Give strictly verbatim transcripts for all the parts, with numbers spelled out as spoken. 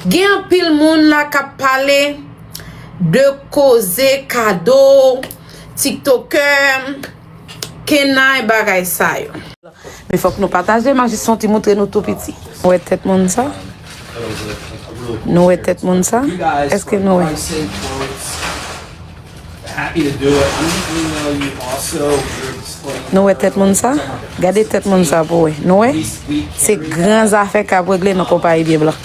Gen anpil moun la k ap pale de koze kado, tiktokè, kenay, bagay sa yo. Men fòk nou pataje, m a jis fè yon ti moutre nou tou piti. Nou wè tèt moun sa? Nou wè tèt moun sa? Èske nou wè? Nou wè tèt moun sa? Gade tèt moun sa pou wè. Nou wè? Se gran zafè k ap regle nan konpayi byen blan.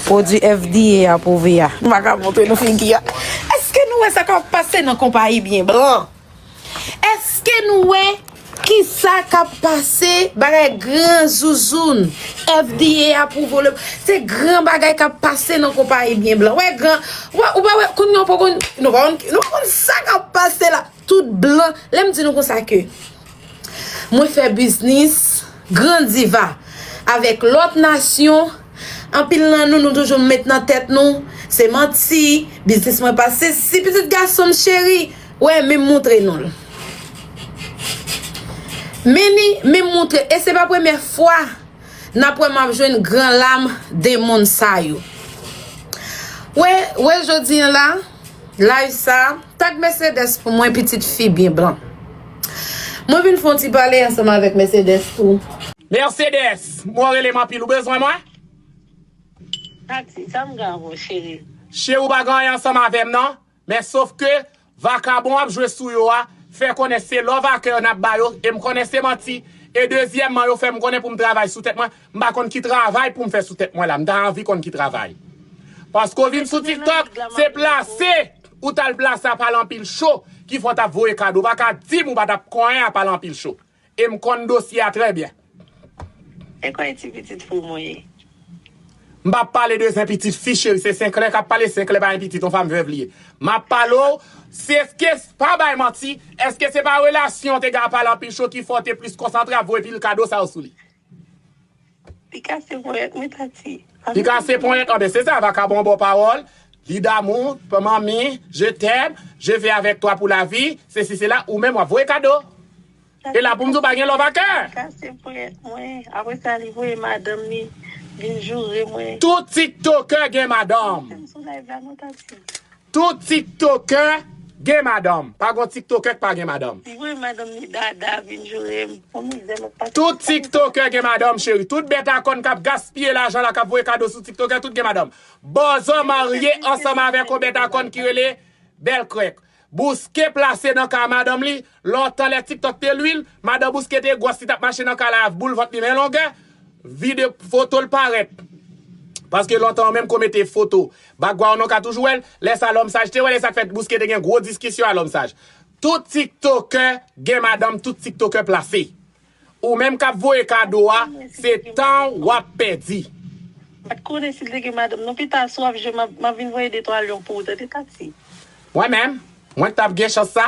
Pwodui F D A apwouve a. M pa ka montre nou figi a. Èske nou wè sa k ap pase nan konpayi byen blan? Èske nou wè kisa k ap pase? Bagay gran zouzoun. F D A apwouve le. Se gran bagay k ap pase nan konpayi byen blan. Wè gran, wè, ou pa wè, kounye a w pa konn, nou pa konn, nou pa konn sa k ap pase la. Tout blan, lè m di nou konsa ke mwen fè biznis, gran diva, avèk lòt nasyon, anpil nan nou, nou toujou met nan tèt nou, se manti, biznis mwen pa sesi, pitit gason m cheri, wè, men m moutre nou l. Men ni, men m moutre, e se pa premyè fwa n ap wè m ap jwenn gran lam de moun sa yo. Wè, wè jodi a la, live sa, tag Mercedes pou mwen, pitit fi byen blan. Mwen vin fè yon ti pale ansanm avèk Mercedes tou. Mercedes, mwen rele m anpil, ou bezwen mwen? Tati, sa m gen avè w, cheri? Cheri, ou pa gen anyen ansanm avè m, non. Men sof ke vakabon ap jwe sou yo a, fè konnen se love a kè n ap ba yo, e m konnen se manti. E dezyèmman, yo fè m konnen pou m travay sou tèt mwen. M pa konn ki travay pou m fè sou tèt mwen la. M ta anvi konn ki travay. Paske w vin sou TikTok, se plase ou t al plase a pale anpil cho ki fè w t ap voye kado. Ou pa ka di m ou pa t ap konyen a pale anpil cho. E m konn dosye a trè byen. E kòman ti pitit fi w mwen ye? M p ap pale de zen pitit fi, cheri, se Senkle k ap pale, Senkle pa gen pitit, yon fanm vèv li ye. M ap pale w, se ke, pa bay manti, èske se pa relasyon te gen ap pale anpil cho ki fè w te plis konsantre ap voye pil kado sa yo sou li? Li kase ponyèt mwen, Tati. Li kase ponyèt, anben se sa, vakabon bò pawòl, li damou, manmi, je t'aime, je vais avec toi pour la vie, sesi sela, ou menm w ap voye kado. E la pou m di w pa gen love a kè. Kase ponyèt mwen. Apre sa, li voye madanm li vin joure mwen. Tout tiktokè gen madanm. Tout tiktokè gen madanm. Pa gon tiktokè k pa gen madanm. Li voye madanm li dada vin joure m. Pou mizè m ap pase. Tout tiktokè gen madanm, cheri. Tout bèt a kòn k ap gaspiye lajan la, k ap voye kado sou tiktokè, tout gen madanm. Bòzò marye ansanm avèk yon bèt a kòn ki rele Bèl Krèk. Bouske plase nan kay madanm li. Lontan lè TikTok te lwil, madan Bouske te gwòs, li t ap mache nan kay la, boul vant li men longè, vide foto l parèt. Paske lontan yo menm ko mete foto. Bagwa w non ka toujou wè l, lè sa Lòm Saj te wè, lè sa k fè Bouske te gen gwo diskisyon a Lòm Saj. Tout tiktokè gen madanm, tout tiktokè plase. Ou menm k ap voye kado a, se tan w ap pèdi. M pa t konnen si l te gen madanm non. Pita, si w ap jwe, m ap, m ap vin voye de twa lyon pou ou, tande, Tati. Mwen menm, mwen t ap gen chans sa.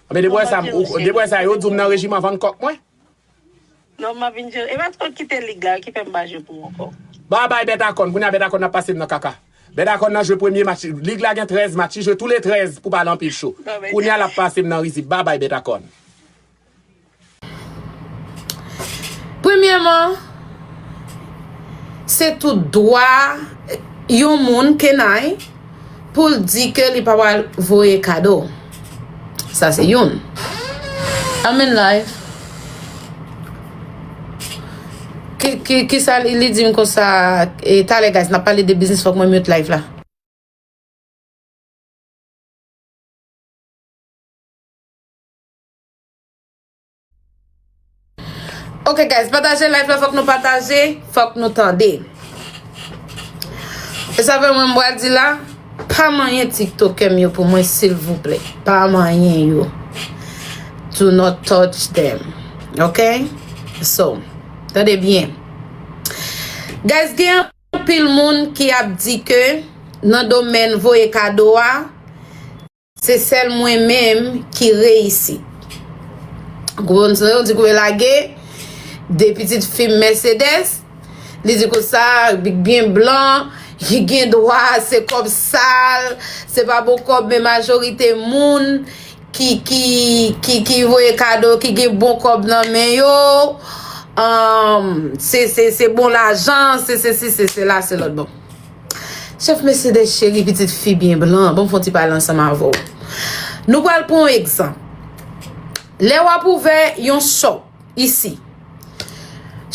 Men depi w wè sa, depi w wè sa, yo di w m nan rejiman vann kòk mwen. Non, m ap vin jwe. E pa t konn kite lig la ki fè m pa jwe pou ou ankò. Babay Bètakòn, kounye a Bètakòn ap pase m nan kaka. Bètakòn nan jwe premye match, lig la gen trèz match, li jwe tou le trèz pou pale anpil cho. Kounye a l ap pase m nan rizib. Babay Bètakòn. Premyèman, se tout dwa yon moun, Kenay, pou l di ke li pa pral voye kado. Sa se youn. I'm in live. Ki, ki, kisa li, li di m konsa, e, talè, guys, n ap pale de biznis, fòk mwen mute live la. Ok, guys, pataje live la, fòk nou pataje, fòk nou tande. E sa fè mwen m pral di la, pa manyen tiktokè m yo pou mwen, silvouplè. Pa manyen yo. Do not touch them. Ok? So, tande byen. Guys, gen anpil moun ki ap di ke nan domèn voye kado a, se sèl mwen menm ki reyisi. Ou konprann sa, yo di koube lage, de pitit fi m Mercedes, li di konsa, big byen blan, ki gen dwa, se kòb sal, se pa bon kòb, men majorite moun ki, ki, ki, ki voye kado, ki gen bon kòb nan men yo, um, se, se, se bon lajan, se, se, se, se, se la, se lòt bò. Chèf Mercedes cheri, pitit fi byen blan, ban m fè yon ti pale ansanm avè w. Nou pral pran yon egzanp. Lè w ap ouvè yon shop isi,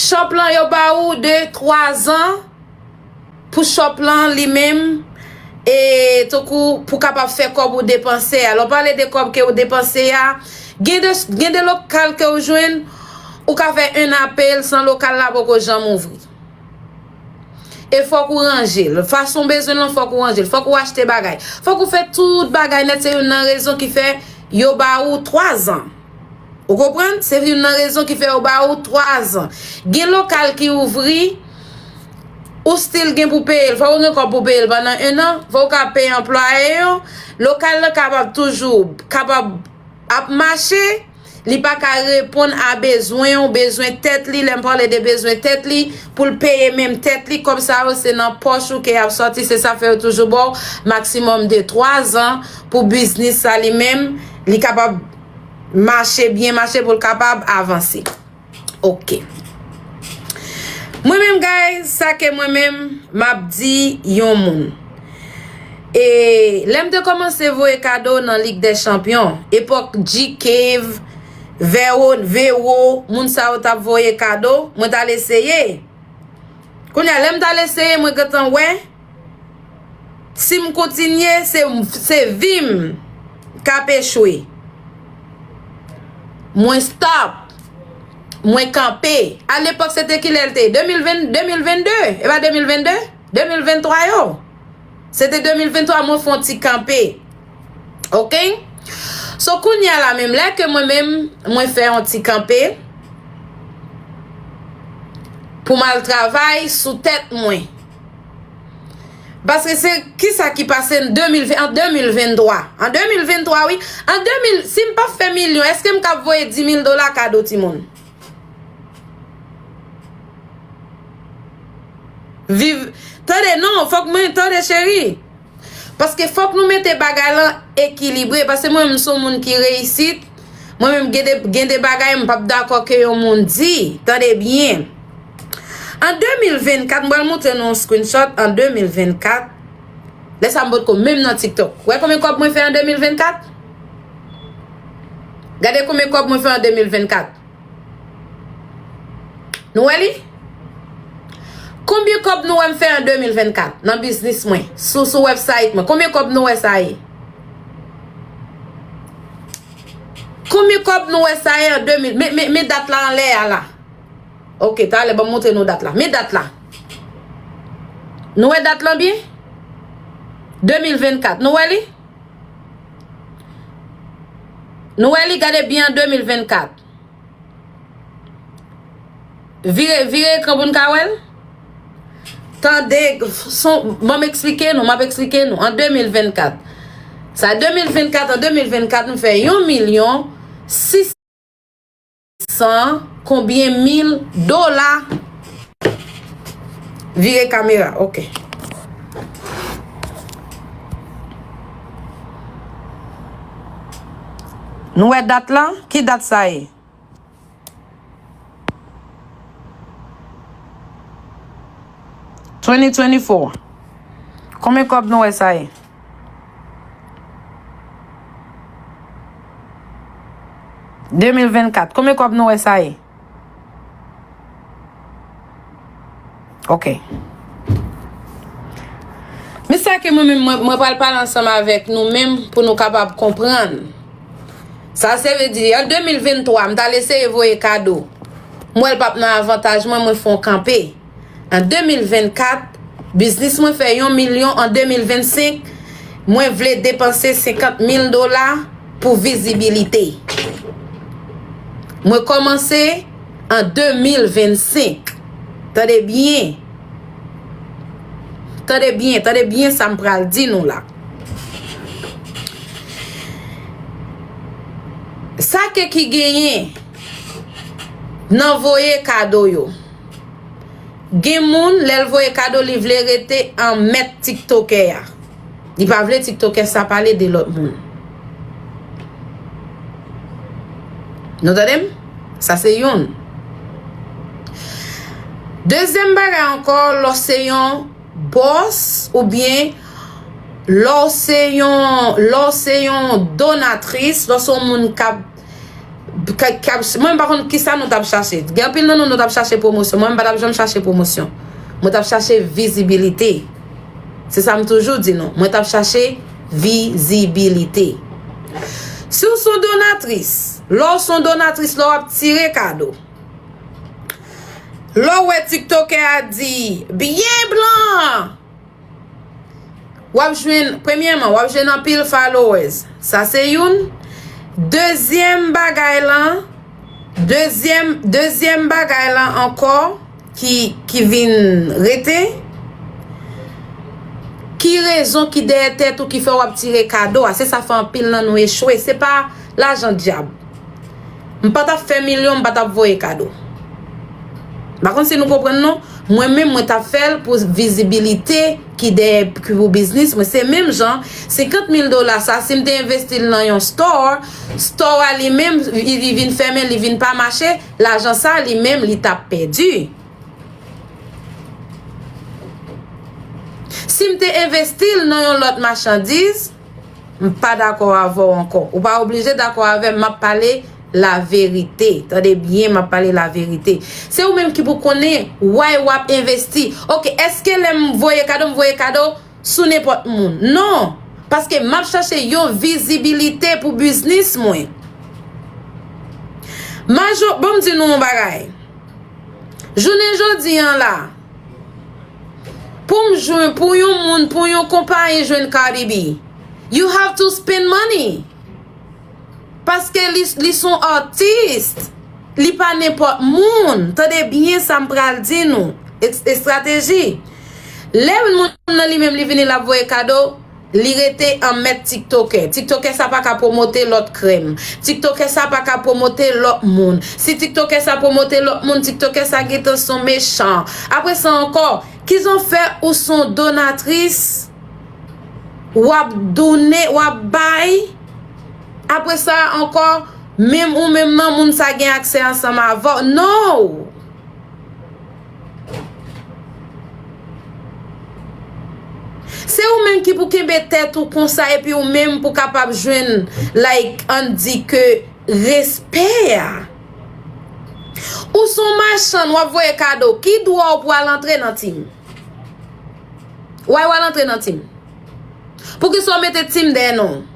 shop lan yo ba ou de twa zan pou shop lan li menm, e tankou pou kapab fè kòb ou depanse a. Lè w pale de kòb ke ou depanse a, gen de, gen de lokal ke ou jwenn, ou ka fè en apel san lokal la poko janm ouvri. E fòk ou ranje l. Fason w bezwen l lan, fòk ou ranje l. Fòk ou achte bagay. Fòk ou fè tout bagay nèt. Se youn nan rezon ki fè yo ba ou twa zan. Ou konprann? Se youn nan rezon ki fè yo ba ou twa zan. Gen lokal ki ouvri, ou still gen pou peye l. Fòk ou gen kòb pou peye l pandan en an. Fòk ou ka peye anplwaye yo. Lokal lan kapab toujou, kapab ap mache, li pa ka reponn a bezwen ou, bezwen tèt li. Lè m pale de bezwen tèt li, pou l peye menm tèt li, kòb sa yo se nan pòch ou ke y ap sòti, se sa fè yo toujou ba w maksimòm de twa zan pou biznis sa li menm, li kapab mache, byen mache, pou l kapab avanse. Ok. Mwen menm, guys, sa ke mwen menm, m ap di yon moun. E lè m te kòmanse voye kado nan Lig dè Chanpyon, epòk G-Cave, Vero, Vero, moun sa yo t ap voye kado, mwen t al eseye. Kounye a, lè m t al eseye, mwen gentan wè, si m kontinye, se, se vi m k ap echwe. Mwen stop. Mwen kanpe. A lepòk, se te kilè l te ye? De mil ven, de mil venn de. E pa de mil venn de? De mil venn twa yo. Se te de mil venn twa, mwen fè yon ti kanpe. Ok? So, kounye a la menm, lè ke mwen menm, mwen fè yon ti kanpe pou m al travay sou tèt mwen. Paske se kisa ki pase an de mil ven, an de mil venn twa. An de mil venn twa, wi. An de mil, si m pa fè milyon, èske m kab voye dis mil dola kado timoun? Viv, tande, non, fòk mwen, tande, cheri. Paske fòk nou mete bagay lan ekilibre. Paske mwen, m se yon moun ki reyisit. Mwen menm, gen de, gen de bagay m p ap dakò ke yon moun di. Tande byen. An de mil vennkat, m pral montre nou yon screenshot an de mil vennkat. Lè sa m potko menm nan TikTok. Wè konbyen kòb mwen fè an de mil vennkat? Gade konbyen kòb mwen fè an de mil vennkat. Nou wè li? Konbyen kòb nou wè m fè an de mil vennkat nan biznis mwen, sou, sou website mwen? Konbyen kòb nou wè sa ye? Konbyen kòb nou wè sa ye an de mil? Men, men, men dat la anlè a la. Ok, talè, ban m montre nou dat la. Men dat la. Nou wè dat lan byen? De mil vennkat. Nou wè li? Nou wè li, gade byen an de mil vennkat. Vire, vire ekran pou n ka wè l. Tande, son, ban m eksplike nou, m ap eksplike nou. An de mil vennkat. Sa, de mil vennkat, an de mil vennkat, m fè yon milyon sis san konbyen mil dola. Vire kamera, ok. Nou wè dat lan? Ki dat sa ye? Twenty twenty-four. Konbyen kòb nou wè sa ye? De mil vennkat. Konbyen kòb nou wè sa ye? Ok. Men sa ke mwen menm, mwen, mwen pral pale ansanm avèk nou menm pou nou kapab konprann. Sa se vle di, an de mil venntwa, m t al eseye voye kado. M wè l p ap nan avantaj mwen, mwen fè yon kanpe. An de mil vennkat, biznis mwen fè yon milyon. An de mil vennsenk, mwen vle depanse senkant mil dola pou vizibilite. Mwen kòmanse an de mil vennsenk. Tande byen. Tande byen, tande byen sa m pral di nou la. Sa ke ki genyen nan voye kado yo. Gen moun, lè l voye kado, li vle rete an mèt tiktokè a. Li pa vle tiktokè sa pale de lòt moun. Nou tande m? Sa se youn. Dezyèm bagay ankò, lè w se yon bòs oubyen lè w se yon, lè w se yon donatris, lè w se yon moun k ap, k ap, k ap, mwen m pa konn kisa nou t ap chache. Gen anpil nan nou, nou t ap chache pwomosyon. Mwen, m pa t ap janm chache pwomosyon. Mwen t ap chache vizibilite. Se sa m toujou di nou. Mwen t ap chache vizibilite. Si w se yon donatris, lè w se yon donatris, lè w ap tire kado, lè w wè tiktokè a di, byen blan, w ap jwenn, premyèman, w ap jwenn anpil followers. Sa se youn. Dezyèm bagay lan, dezyèm, dezyèm bagay lan ankò ki, ki vin rete, ki rezon ki dèyè tèt ou ki fè w ap tire kado a? Se sa fè anpil nan nou echwe. Se pa lajan dyab. M pa t ap fè milyon, m pa t ap voye kado. M pa konn si nou konprann non. Mwen menm, mwen t ap fè l pou vizibilite ki dèyè, ki pou biznis mwen. Se menm jan, senkant mil dola sa, si m te envesti l nan yon store, store a li menm, li, li vin fèmen, li vin pa mache, lajan sa, li menm, li t ap pèdi. Si m te envesti l nan yon lòt machandiz, m pa dakò avè w ankò. Ou pa oblije dakò avè m, m ap pale laverite. Tande byen, m ap pale laverite. Se ou menm ki pou konnen why w ap envesti. Oke, èske lè m voye kado, m voye kado sou nenpòt moun? Non. Paske m ap chache yon vizibilite pou biznis mwen. Majo, ban m di nou yon bagay. Jounen jodi an la, pou m jwenn, pou yon moun, pou yon konpayi jwenn Cardi B, you have to spend money. Paske li, li se yon atis. Li pa nenpòt moun. Tande byen sa m pral di nou. Ek-, estrateji. Lè moun nan li menm li vini l ap voye kado, li rete an mèt tiktokè. Tiktokè sa pa ka pwomote lòt krèm. Tiktokè sa pa ka pwomote lòt moun. Si tiktokè sa pwomote lòt moun, tiktokè sa gentan se yon mechan. Apre sa ankò, kizon fè ou se yon donatris, w ap donnen, w ap bay. Apre sa ankò, menm ou menm nan moun sa gen aksè ansanm avè w. No! Se ou menm ki pou kenbe tèt ou konsa epi ou menm pou kapab jwenn, like, ann di ke respè a. Ou se yon machann, w ap voye kado. Ki dwa w pou al antre nan tim? Why w al antre nan tim? Poukisa w mete tim dèyè non w?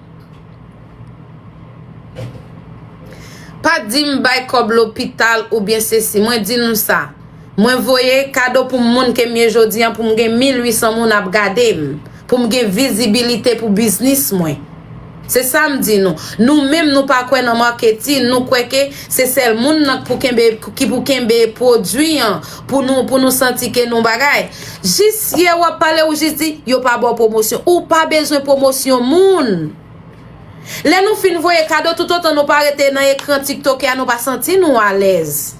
Pa di m bay kòb lopital oubyen sesi. Mwen di nou sa. Mwen voye kado pou moun ke m ye jodi an, pou m gen mil uit san moun ap gade m, pou m gen vizibilite pou biznis mwen. Se sa m di nou. Nou menm, nou pa kwè nan maketin, nou kwè ke se sèl moun nan pou kenbe, ki pou kenbe pwodui an, pou nou, pou nou santi ke nou bagay. Jis yè w ap pale, ou jis di, yo pa ba w pwomosyon. Ou pa bezwen pwomosyon moun. Lè nou fin voye kado, toutotan nou pa rete nan ekran tiktokè a, nou pa santi nou alèz.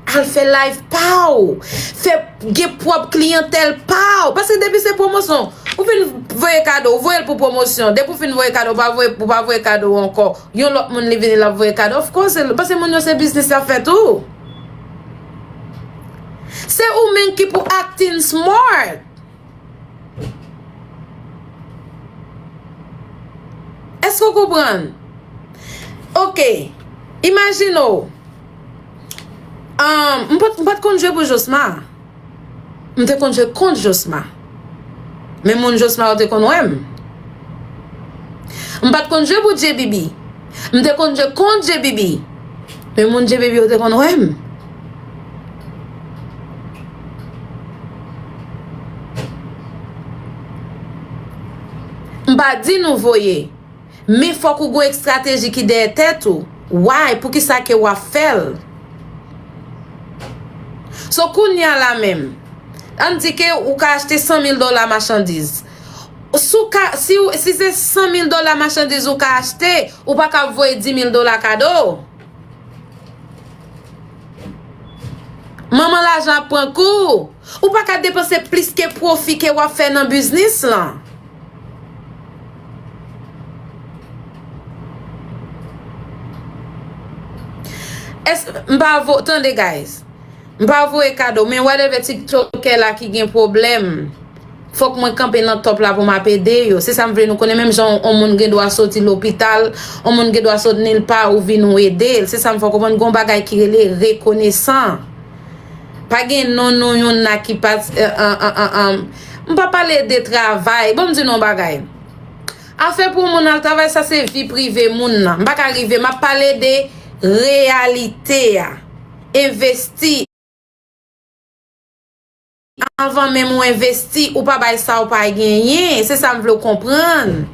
Al fè live pa w. Fè, gen pwòp kliyantèl pa w. Paske depi se pwomosyon, ou fin voye kado, ou voye l pou pwomosyon. Depi ou fin voye kado, ou pa voye, ou pa voye kado ankò. Yon lòt moun li vini, l ap voye kado. Of course, paske moun yo se biznis y ap fè tou. Se ou menm ki pou acting smart. Èske w konprann? Oke. Imajine w. Um, m pa t, m pa t konn jwe pou Josma. M te konn jwe kont Josma. Men moun Josma yo te konn wè m. M pa t konn jwe pou J B B. M te konn jwe kont J B B. Men moun J B B yo te konn wè m. M pa di nou voye. Men fòk ou gon estrateji ki dèyè tèt ou. Why? Poukisa ke w ap fè l? So, kounye a la menm, ann di ke ou ka achte san mil dola machandiz. Si w ka, si w, si se san mil dola machandiz ou ka achte, ou pa ka voye dis mil dola kado. Manman lajan ap pran kou. Ou pa ka depanse plis ke pwofi ke w ap fè nan biznis lan. Èske m pa vo-, tande, guys. M pa voye kado, men whatever tiktokè la ki gen pwoblèm. Fòk mwen kanpe nan top la pou m ap ede yo. Se sa m vle nou konnen, menm jan yon moun gen dwa soti lopital, yon moun gen dwa sot nil pa ou vin ou ede l. Se sa m fè w konprann, gen yon bagay ki rele rekonesan. Pa gen non nou youn la ki pa, eh, eh, eh, eh, eh. M pa pale de travay. Bon, m di nou yon bagay. Afè pou yon moun al travay, sa se vi prive moun nan. M pa ka rive, m ap pale de reyalite a. Envesti. Anvan menm ou envesti, ou pa bay sa ou pa genyen. Se sa m vle w konprann.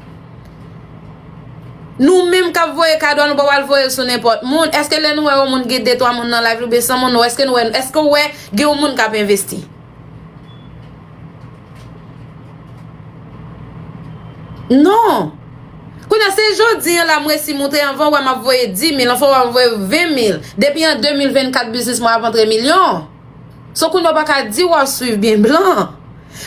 Nou menm k ap voye kado a, nou pa pral voye l sou nenpòt moun. Èske lè nou wè yon moun gen de twa moun nan live li oubyen san moun, nou, èske nou wè, èske w wè gen yon moun k ap envesti? Non. Kounye a, se jodi a la, m resi moute, anvan w wè m ap voye dis mil, anvan w wè m ap voye ven mil. Depi an de mil vennkat, biznis mwen ap antre milyon. So, kounye a, w pa ka di w ap swiv byen blan.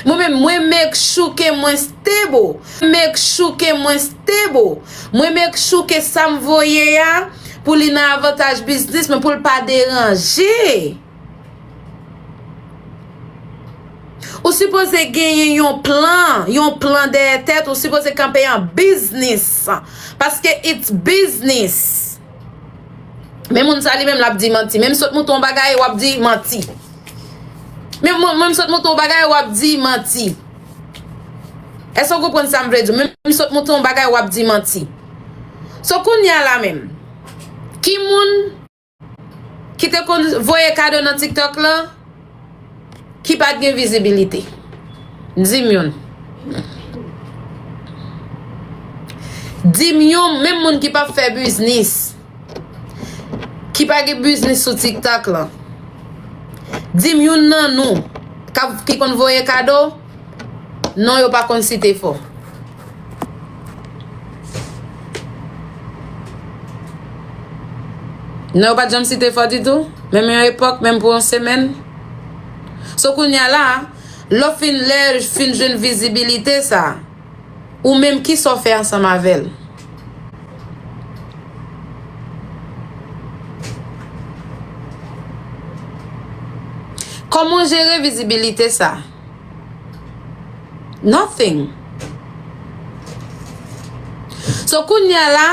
Mwen menm, mwen make sure ke mwen stable. Make sure ke mwen stable. Mwen make sure ke sa m voye a, pou li nan avantaj biznis mwen, pou l pa deranje. Ou sipoze genyen yon plan, yon plan dèyè tèt, ou sipoze kanpe an biznis. Paske it's business. Men moun sa li menm l ap di manti. Men m sot montre yon bagay, w ap di manti. Men mwen, mwen m sot montre yon bagay, w ap di manti. Èske w konprann sa m vle di w? Men m sot montre yon bagay, w ap di manti. So kounye a la menm, ki moun ki te konn voye kado nan TikTok la, ki pa t gen vizibilite? Di m youn. Di m youn, menm moun ki p ap fè biznis, ki pa gen biznis sou TikTok la. Di m youn nan nou k ap, ki konn voye kado, non yo pa konn site fò. Non, yo pa t janm site fò ditou. Menm yon epòk, menm pou yon semèn. So kounye a la, lè w fin, lè fin jwenn vizibilite sa, ou menm kisa w fè ansanm avè l? Kòman w jere vizibilite sa? Nothing. So kounye a la,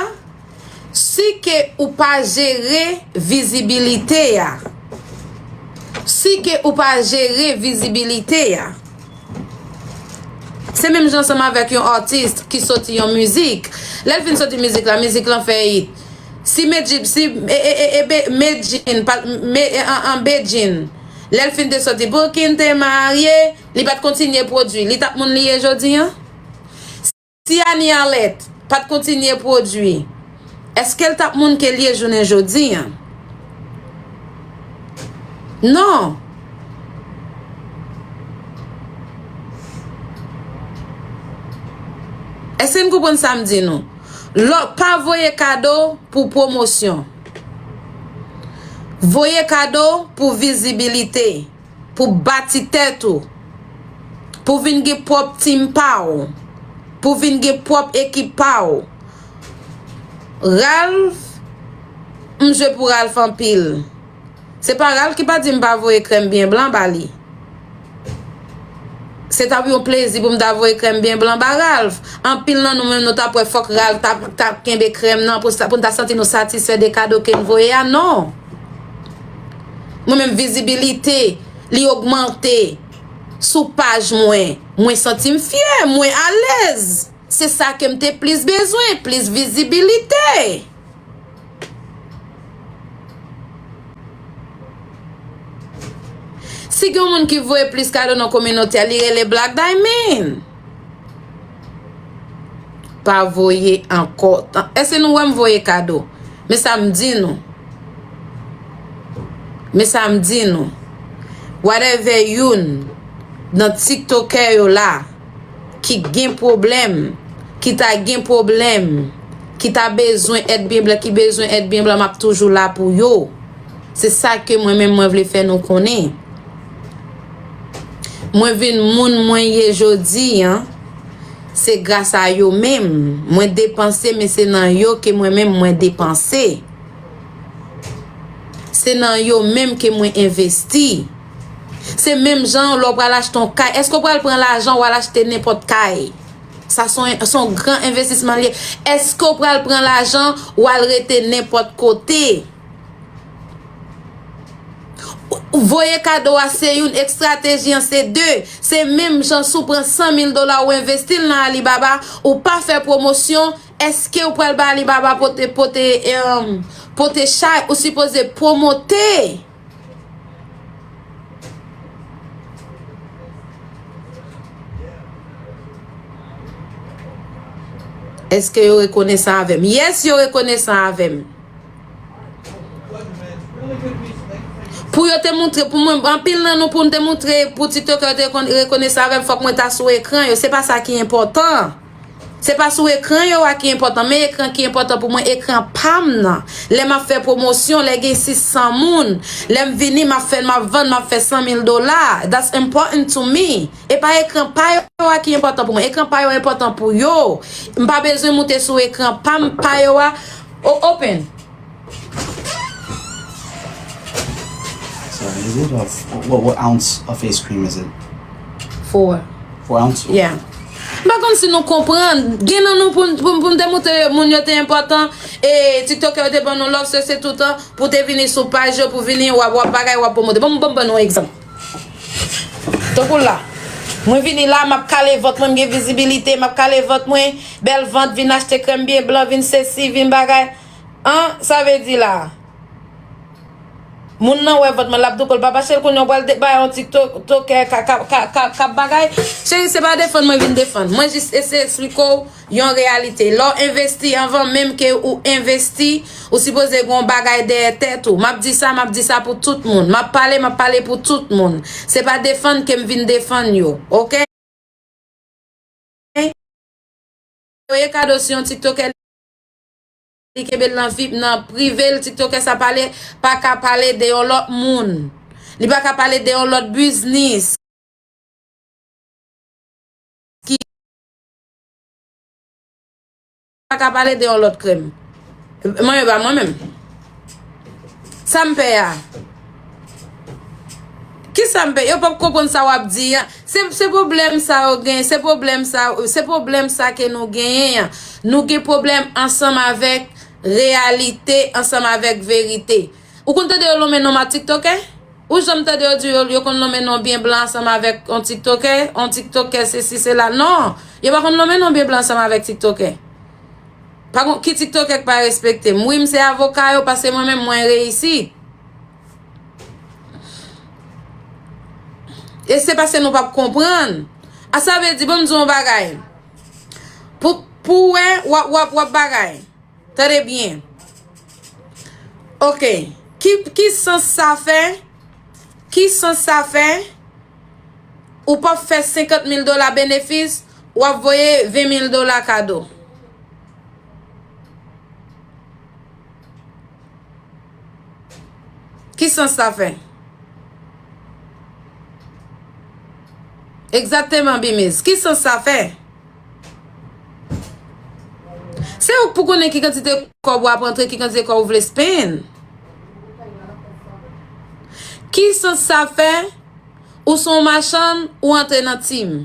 si ke ou pa jere vizibilite a, si ke ou pa jere vizibilite a, se menm jan ansanm avèk yon atis ki soti yon mizik. Lè l fin soti mizik la, mizik lan fè it. Si Medjin, si, e, e, e, e, Be-, Medjin, pa, me, e, an, an, Bedjine, lè l fin te soti, pou ki n te marye, li pa t kontinye pwodui. Li t ap moun li ye jodi an? Si Annie Arlette pa t kontinye pwodui, èske l t ap moun ke l ye jounen jodi an? Non. Èske n konprann sa m di nou? Lò, pa voye kado pou pwomosyon. Voye kado pou vizibilite, pou bati tèt ou, pou vin gen pwòp team pa w, pou vin gen pwòp ekip pa w. Ralph, m jwe pou Ralph anpil. Se pa Ralph ki pa di m pa voye krèm byen blan ba li. Se t ap yon plezi pou m ta voye krèm byen blan ba Ralph. Anpil nan nou menm nou t ap wè fòk Ralph ta, ta kenbe krèm nan pou sa, pou n ta santi nou satisfè de kado ke n voye a. Non. Mwen menm vizibilite li ogmante sou paj mwen. Mwen santi m fyè, mwen alèz. Se sa ke m te plis bezwen, plis vizibilite. Si gen yon moun ki voye plis kado nan kominote a, li rele Black Diamond. Pa voye ankò. Èske nou wè m voye kado? Men sa m di nou. Men sa m di nou. Whatever youn nan tiktokè yo la, ki gen pwoblèm, ki ta gen pwoblèm, ki ta bezwen èd byen blan, ki bezwen èd byen blan, m ap toujou la pou yo. Se sa ke mwen menm mwen vle fè nou konnen. Mwen vin moun mwen ye jodi an, se gras a yo menm. Mwen depanse, men se nan yo ke mwen menm mwen depanse. Se nan yo menm ke mwen envesti. Se menm jan lè w pral achte yon kay. Èske w pral pran lajan w al achte nenpòt kay? Sa se yon, se yon gran envestisman l ye. Èske w pral pran lajan w al rete nenpòt kote? Voye kado a se youn, estrateji an se de. Se menm jan si w pran san mil dola ou envesti l nan Alibaba, ou pa fè pwomosyon, èske w pral ba Alibaba pote, pote, em, pote chay? Ou sipoze pwomote. Èske yo rekonesan avè m? Yes, yo rekonesan avè m. Pou yo te moutre, pou mwen, anpil nan nou, pou n te moutre, pou TikTokè yo te kon-, rekonesan avè m, fòk mwen ta sou ekran yo. Se pa sa ki enpòtan. Se pa sou ekran yo a ki enpòtan, men ekran ki enpòtan pou mwen, ekran pa m nan. Lè m ap fè pwomosyon, lè gen sis san moun, lè m vini, m ap fè, m ap vann, m ap fè san mil dola. That's important to me. E pa ekran pa yo a ki enpòtan pou mwen. Ekran pa yo enpòtan pou yo. M pa bezwen moute sou ekran pa m, pa yo a. O-, open. So is it of what, what ounce of ice cream is it? Four. Four ounce? Yeah. M pa konn si nou konprann. Gen nan nou pou, pou, pou m te montre moun yo te enpòtan. E TikTokè yo te ban nou love, se, se toutan pou te vini sou paj yo, pou vini w ap, w ap bagay, w ap pwomote. Ban m, ban m ban nou yon egzanp. Tankou la. Mwen vini la, m ap kale vant mwen, m gen vizibilite, m ap kale vant mwen, bèl vant, vin achte krèm byen blan, vin sesi, vin bagay. An, sa vle di la. Moun nan wè vant mwen, l ap douko, l pa mache, l konnen w pral de-, bay yon TikTok, tokè, k ap, k ap, k ap, k ap, k ap bagay. Cheri, se pa defann mwen vin defann. Mwen jis eseye eksplike w yon reyalite. Lè w envesti, anvan menm ke ou envesti, ou sipoze gen yon bagay dèyè tèt ou. M ap di sa, m ap di sa pou tout moun. M ap pale, m ap pale pou tout moun. Se pa defann ke m vin defann yo, oke? Voye kado si yon tiktokè, li kenbe l nan vi, nan prive l, tiktokè sa pale, pa ka pale de yon lòt moun. Li pa ka pale de yon lòt biznis. Ki pa ka pale de yon lòt krèm. Mwen menm, pa mwen menm. Sa m pè a? Kisa m pè? Yo p ap konprann sa w ap di an. Se, se pwoblèm sa yo gen, se pwoblèm sa, se pwoblèm sa ke nou genyen an. Nou gen pwoblèm ansanm avèk reyalite, ansanm avèk verite. Ou konn tande yo lonmen non m a tiktokè? Ou janm tande yo di yo, yo konn lonmen non byen blan ansanm avèk yon tiktokè, yon tiktokè sesi sela? Non, yo pa konn lonmen non byen blan ansanm avèk tiktokè. Pa konn ki tiktokè k pa respekte m. Wi, m se avoka yo, paske mwen menm mwen reyisi. E se paske nou p ap konprann. A sa vle di, ban m di w yon bagay. Pou, pou w wè, w ap, w ap, w ap bagay. Tande byen. Oke. Ki, ki sans sa fè? Ki sans sa fè? Ou p ap fè senkant mil dola benefis, w ap voye ven mil dola kado. Ki sans sa fè? Egzakteman, Bimiz. Ki sans sa fè? Se ou k pou konnen ki kantite kòb w ap rantre, ki kantite kòb ou vle spend. Ki sans sa fè? Ou se yon machann, ou antre nan team.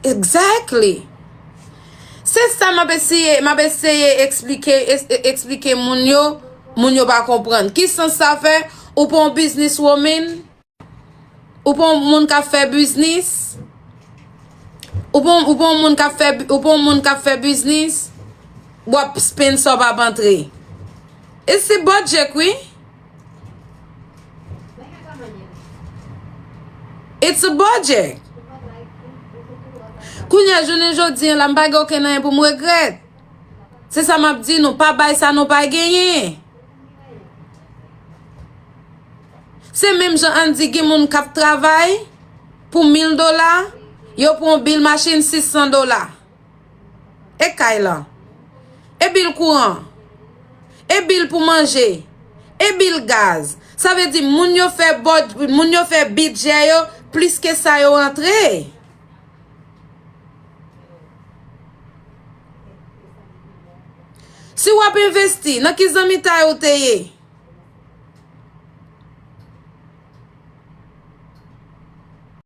Exactly. Se sa m ap eseye, m ap eseye eksplike, es-, eksplike moun yo, moun yo pa konprann. Ki sans sa fè? Ou pa yon business woman? Ou pa yon moun k ap fè biznis? Ou pa, ou pa yon moun k ap fè, ou pa yon moun k ap fè biznis? W ap spend sa w p ap antre. E se budget, wi. It's a budget. Kounye a, jounen jodi an la, m pa gen okenn anyen pou m regrèt. Se sa m ap di nou, pa bay sa nou pa genyen. Se menm jan ann di gen moun k ap travay pou mil dola, yo pran yon bil machin sis san dola. E kay lan. E bil kouran. E bil pou manje. E bil gaz. Sa vle di moun yo fè bòd-, moun yo fè bidjè yo plis ke sa yo rantre. Si w ap envesti, nan ki zanmitay ou te ye?